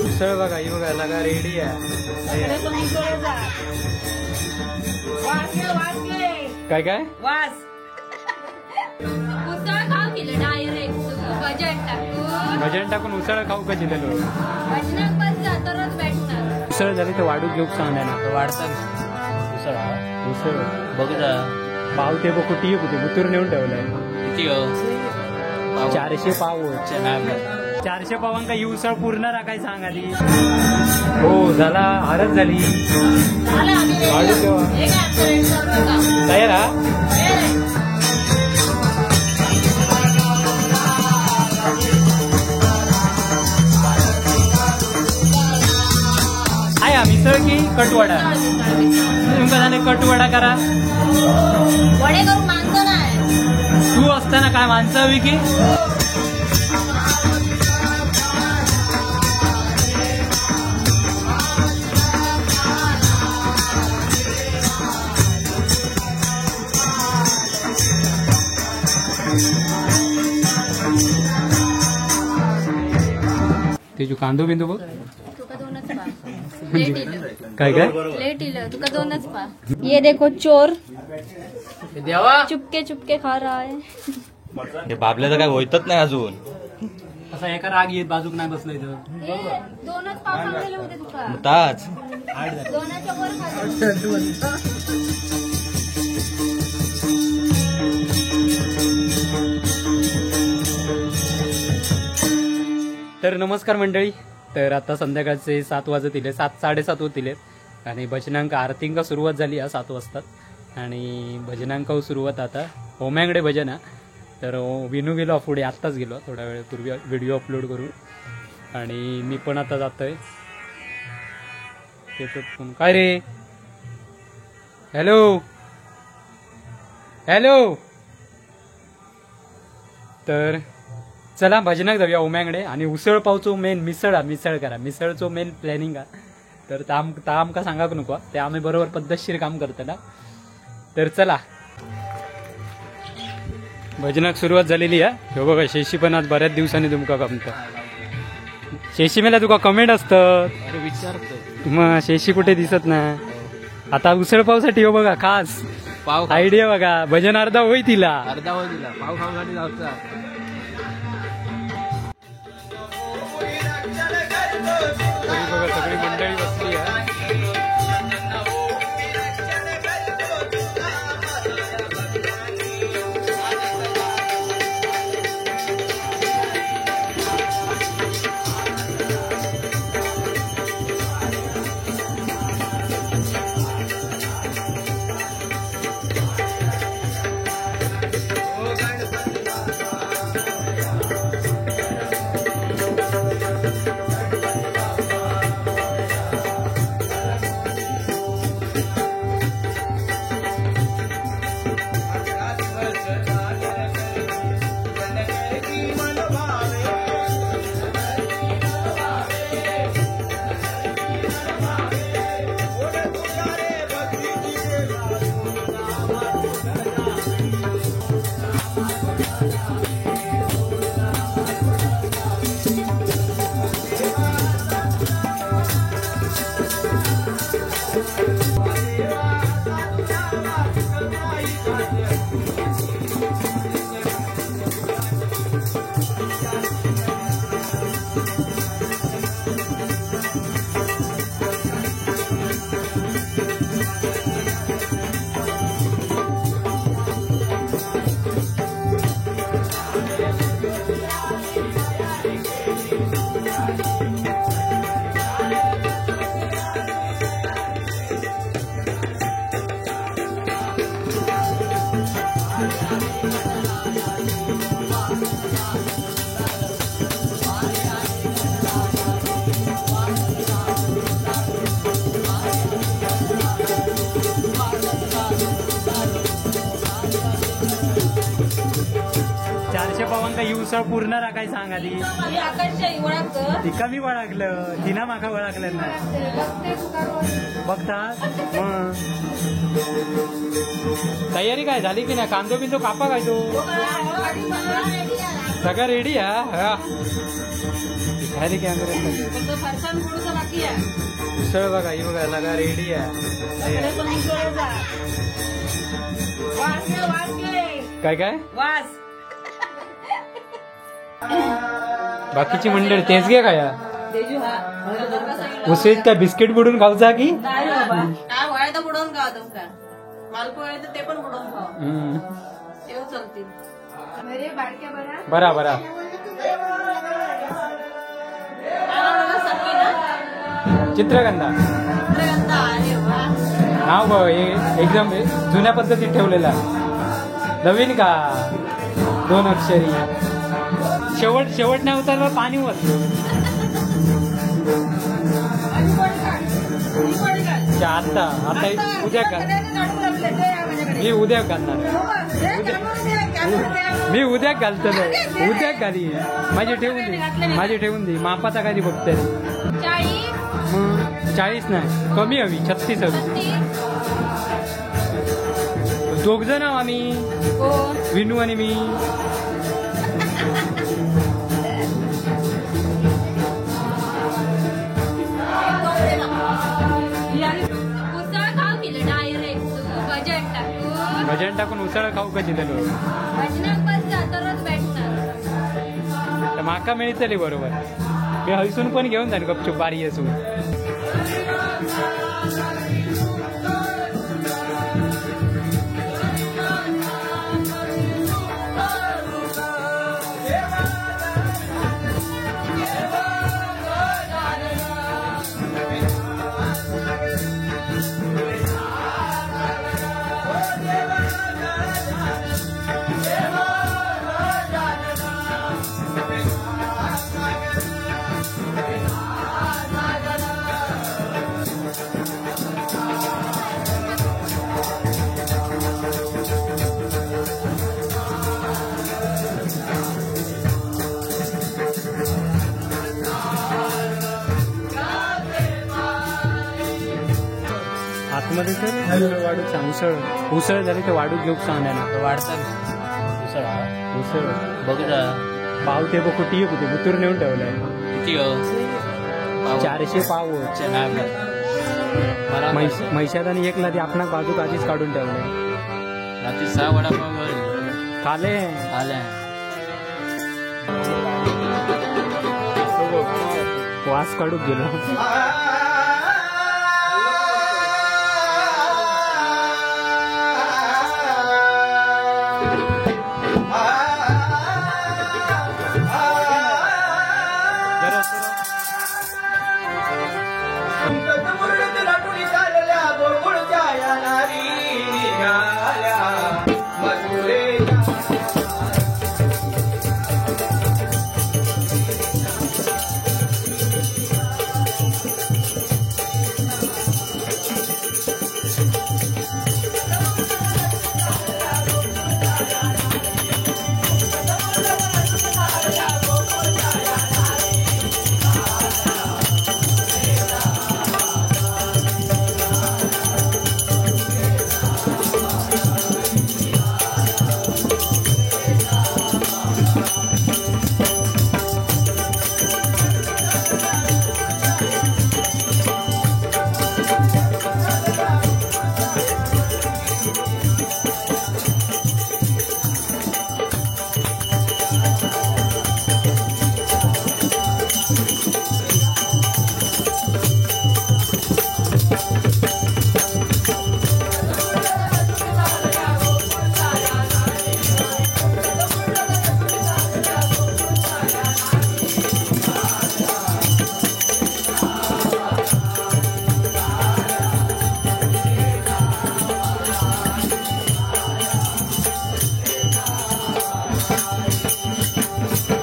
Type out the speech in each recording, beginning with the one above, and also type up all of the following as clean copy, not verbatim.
उसळ बघा, ही बघा लगा रेडी आहे. काय काय वास उसळ खाऊ केलं डायरेक्ट भजन टाकून, भजन टाकून उसळ खाऊ का दिलेलो भेटणार. उसळ झाली तर वाढू घेऊ सांगणार ना, वाढतात उसळ उसळ बघ पाव ते बघ कुठे कुठे बुतूर नेऊन ठेवलाय. किती 400 पाव, 400 पावांका ही उसळ पूर्ण राखाय सांगाली. हो झाला, हरत झाली. तयार हा. आया मिसळ की कटवडा? तुमका झाले कटवडा करा. वडे करून माणसं नाही. तू असताना काय माणसं हवी की? तेजू कांदो बिंदू बघ. काय काय लेट इलं तुका दोनच पा. ये देखो चोर चुपके चुपके खा रहा है. हे बाबल्याचं काय होतच नाही अजून. असा एका राग येत बाजूक नाही बसलं इथं. दोनच पाव सांगलेले होते तुका. ताच दोनाच्या वर खाल्लं. तर नमस्कार मंडळी. तर आता संध्याकाळचे 7 वाजत इले, 7 साडेसात होतील आणि भजनांक आरतींका सुरुवात झाली आहे 7 वाजता आणि भजनांका सुरुवात आता होम्यांकडे भजन हा. तर विनू गेलो पुढे, आत्ताच गेलो थोड्या वेळपूर्वी व्हिडिओ अपलोड करून आणि मी पण आता जातोय. त्याच्यात काय रे, हॅलो हॅलो. तर चला भजनाक जाऊया उम्यांकडे आणि उसळ पावचो मेन मिसळ हा, मिसळ करा, मिसळचो मेन प्लॅनिंग हा. तर ता आमका सांगाक नको, ते आम्ही बरोबर पद्धतशीर काम करताना. तर चला भजनाक सुरुवात झालेली आहे. हो बघा शेशी पण आज बऱ्याच दिवसांनी तुमका कमता. शेशी मेला तुका कमेंट असतं मग शेशी कुठे दिसत नाही. आता उसळ पावसाठी हो बघा खास पाव आयडिया बघा, भजन अर्धा होई तिला, अर्धा होई तिला पाव खाऊसाठी जाऊचा. बघा सगळी मंडळी बसली आहे. उसळ पूर्ण राखाय सांगाली. तिका मी वळखलं, तिना माका वळखलं नाही. बघता मग तयारी काय झाली की नाही? कांदो बिंदो कापा काय तो सगळं रेडी हा. उसळ बघा ही बघा सगळं रेडी आहे. काय काय बाकीची मंडळी तेच घे काय उसळीत काय बिस्किट बुडून खाऊचा की काय बुडवून खावा तुमका मालपोळे ते पण बुडवून खावा चलतील. बरा बरा चित्रगंधा नाव बघ एकदम जुन्या पद्धतीत ठेवलेला. नवीन का दोन अक्षरी शेवट शेवट नाही उतरलं पाणी वतलं. आता आता उद्या का मी उद्या घालणार. मी उद्या घालतो उद्या घाली माझी ठेवून दे माझी ठेवून दे मापाचा काय बघते. मग 40 नाही कमी हवी 36 हवी. दोघ जण आहो आम्ही विनू आणि मी. भजन टाकून उसळ खाऊ कशी त्यालो तर माका मिळतली बरोबर. मी हसून पण घेऊन जाईन गपचूप बारी असून. आतमध्ये सर वाढू सांग. उसळ उसळ झाली तर वाढू घेऊ सांग ना. वाढतात उसळ उसळ बघा पाव ते बघ कुठे कुठे बुतूर नेऊन ठेवलंय. किती 400 पाव मैशात आणि एक लादी आपणा बाजूक आधीच काढून ठेवलंय. रात्री 6 वडापाव खाले आले. वास काढून गेलो.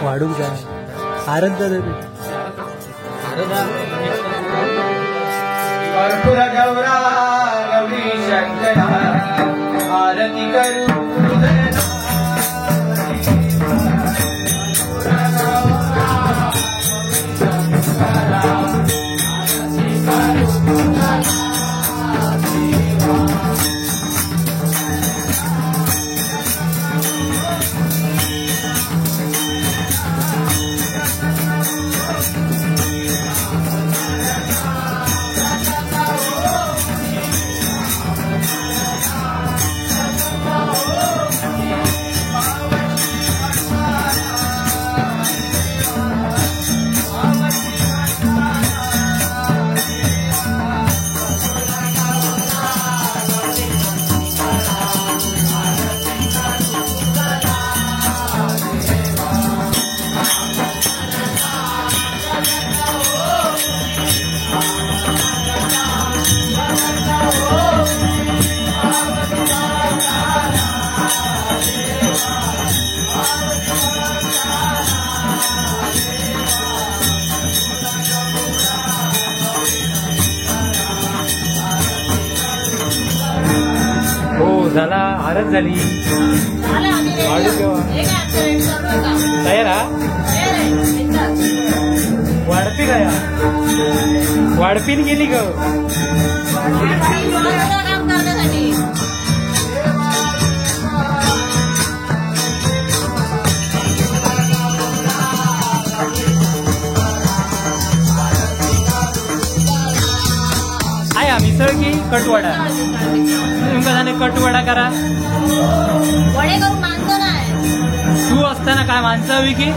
वाढूक जाय आरत गौरा गौरी शंकरा आरती करू. झाला, आरत झाली. तयार हा वाढपी काय वाढपीन गेली ग. आया मिसळ की कटवडा? तुमका जाणे कटवडा करा. वडे करून माणसं नाही. तू असताना काय माणसं हवी की?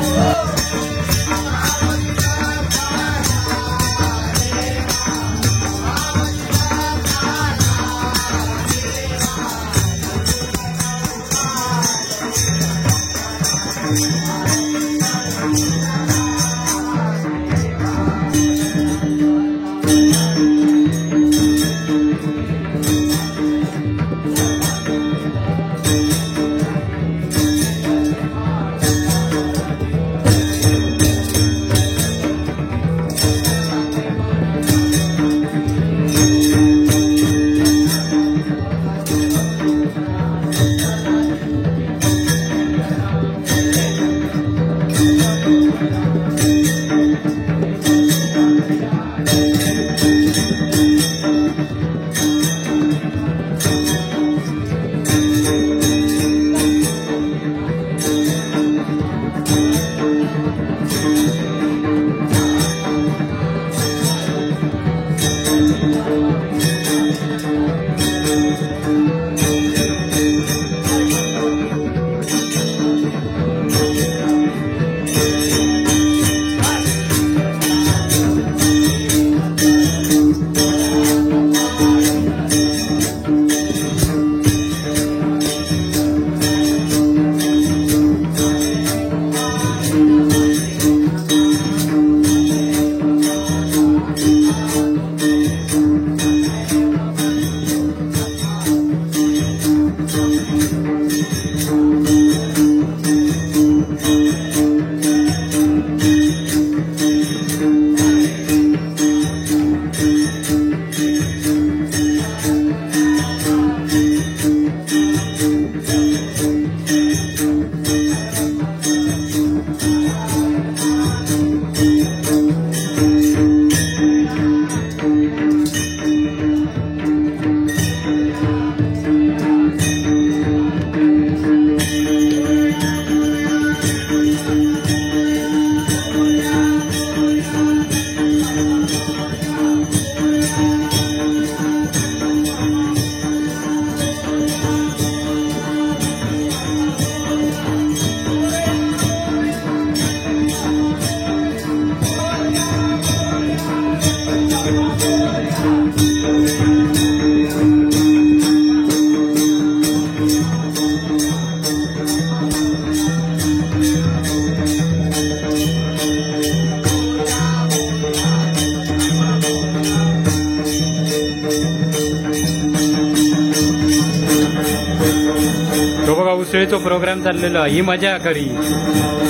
उसळीचो प्रोग्राम चाललेलो. ही मजा खरी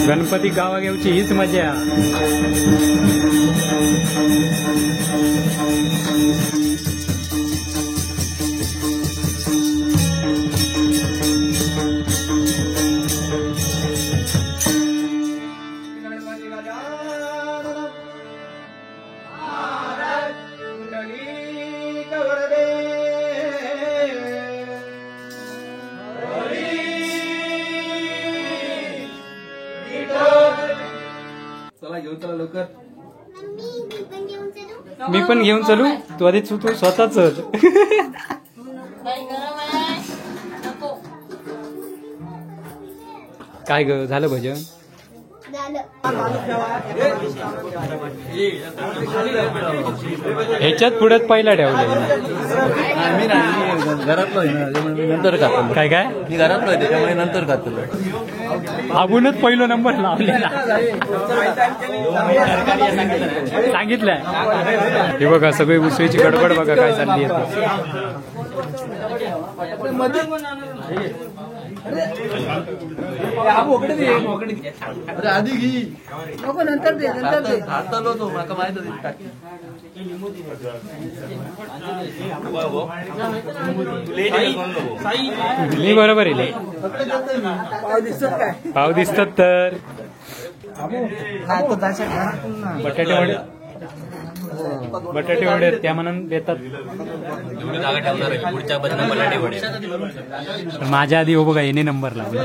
गणपती गावा घेऊची हीच मजा. मी पण घेऊन चलू. तू आधी तू स्वतः चल. काय ग झालं भजन? ह्याच्यात पुढे पहिला ठेवलं. घरातलो नंतर खातो. काय काय मी घरातलो त्याच्यामुळे नंतर खातो. आबूनच पहिलो नंबर लावलेला सांगितलंय. हे बघा सगळी उसळीची गडबड बघा काय चालली आहे. अरे आधी घे नको नंतर दे नंतर दे हातालो तो माका माहित होती. मी बरोबर येईल. पाव दिसतात तर बटाटे वडे बटाटे वडे त्या म्हणून देतात. माझ्या आधी हो बघा येणे नंबर लावला.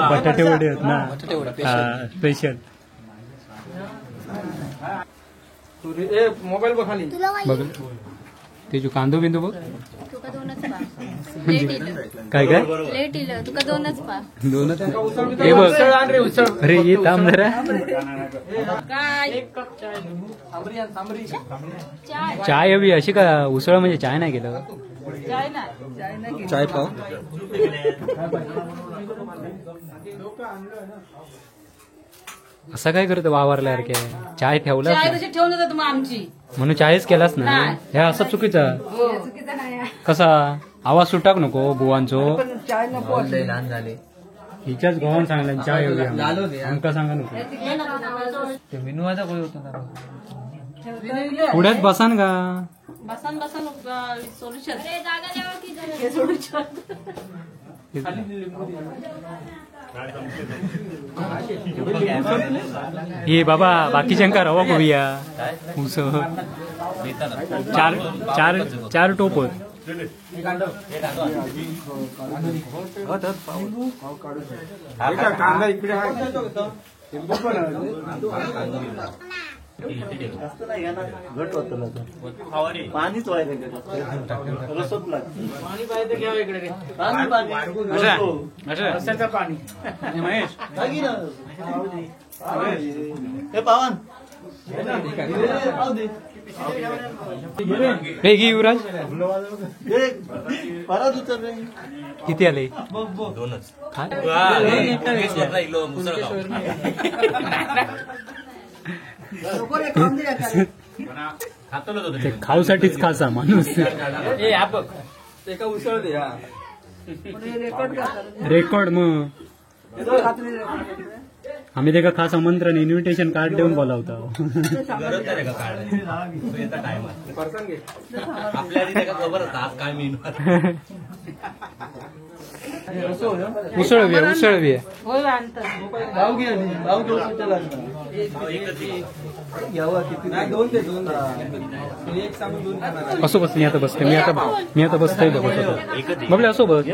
बटाटे वडे आहेत ना स्पेशल. मोबाईल बघ खाली बघ तेजू कांदो बिंदू बघ. काय काय लेट इलं तुका दोनच पा दोनच हे बघ. अरे ये थांब जरा. चाय हवी अशी का उसळ म्हणजे चाय नाही केलं. चाय पाव असं काय करतो वावरल्यासारखे. चाय ठेवला आमची म्हणून चायच केलाच ना. हे असं चुकीचा कसा आवाज सुटाक नको बुवांचो. हिच्याच घोवान सांगला चाय हवी आमका सांगा नको. पुढ्यात बसान का बसान बसान सोल्युशन. हे बाबा बाकीच्यांका रवा करूया. उसळ चार चार चार टोप. पाणीच पावन युवराज किती आले? दोनच. खाऊसाठीच खासा माणूस. रेकॉर्ड मग आम्ही ते खास आमंत्रण इन्व्हिटेशन कार्ड देऊन बोलावतो. उसळ बी उसळ बी असो बस. मी आता बसते मी आता बसतोय बघतो बघले असो बस.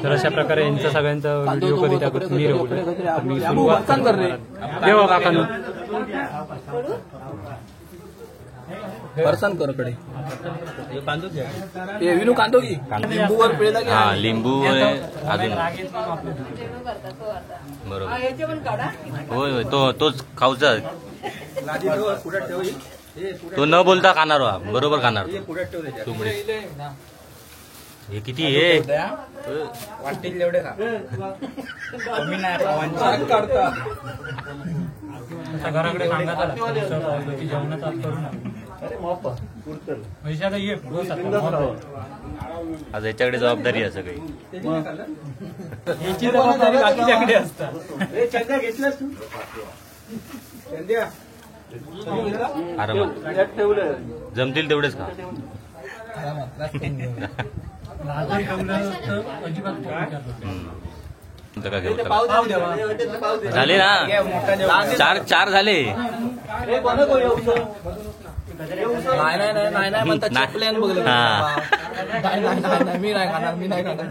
तर अशा प्रकारे यांचा सगळ्यांचा व्हिडिओ कधी टाकत मी मी सुरुवात देवा काकांनो. फरसान कर कडे विनू कांदो की लिंबूवर पिळला की लिंबू अजून बरोबर. होय होय तो तोच खाऊचा. तो न बोलता खाणार बरोबर खाणार. तुमडे हे किती हे वाटेल तेवढे खा कमी नाही. घराकडे जेवणाचा आज याच्याकडे जबाबदारी आहे सगळी. जबाबदारी बाकीच्याकडे असतात. आरामात जमतील तेवढेच का. झाले ना चार चार झाले. नाही नाही नाही नाही म्हणतात प्लॅन बघलं. मी नाही खाणार मी नाही खाणार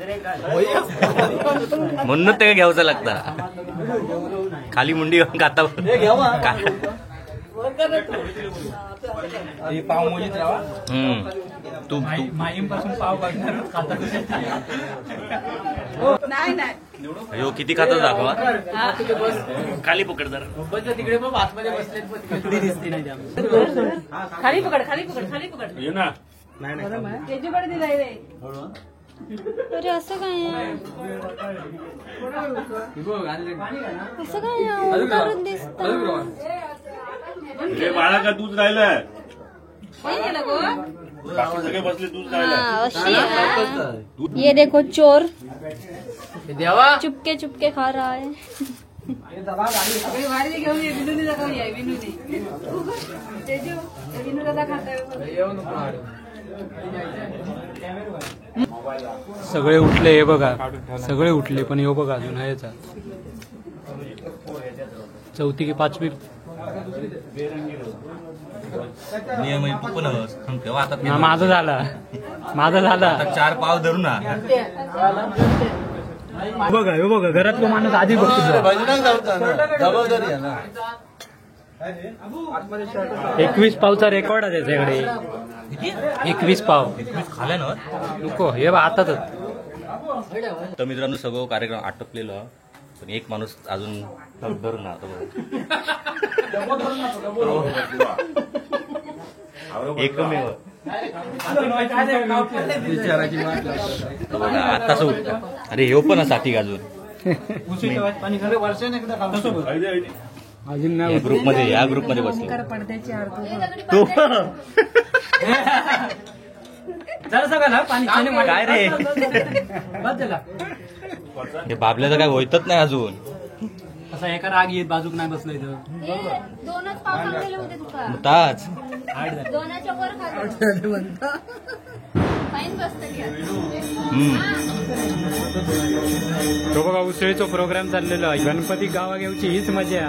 म्हणून ते घ्यायचं लागतं. खाली मुंडी खाता. पाव मोजीत राहा. तू माईंपासून पाव नाही नाही अयो किती खातात दाखवा. खाली पकड जरा. तिकडे पण आतमध्ये बसले दिसते नाही. खाली पकड खाली पकड खाली पकड. त्याच्याकडे दिलाय रे. अरे असं काय असं काय करून दिसत. बाळा का दूध राहिलंय. ये देखो चोर चुपके चुपके खा रहा है। सगळे उठले हे बघा, सगळे उठले पण हे बघा अजून ह्याचा चौथी की पाचवी. माझं झाला, माझं झाला. 4 पाव धरू ना. बघा हे बघा, घरातलो माणूस आधी बघतो. 21 पावचा रेकॉर्ड आहे त्याच्याकडे. 21 पाव खाल्या ना नको हे आताच. तर मित्रांनो सगळं कार्यक्रम आटोपलेलं, पण एक माणूस अजून धरून ना. एकमेव आताच उठला. अरे हे पण साठी अजून ग्रुपमध्ये, या ग्रुपमध्ये बसले तो काय रे हे बाबल्याचं काय होतच नाही अजून. असा एका राग येत बाजूक नाही बसलं इथं. दोनच पाव सांगलेले होते तुका. ताच दोनाच्या वर खाल्लं. फाईन बसतली. तो बघा उसळीचा प्रोग्राम चाललेला आहे. गणपती गावा घेऊची हीच मजा.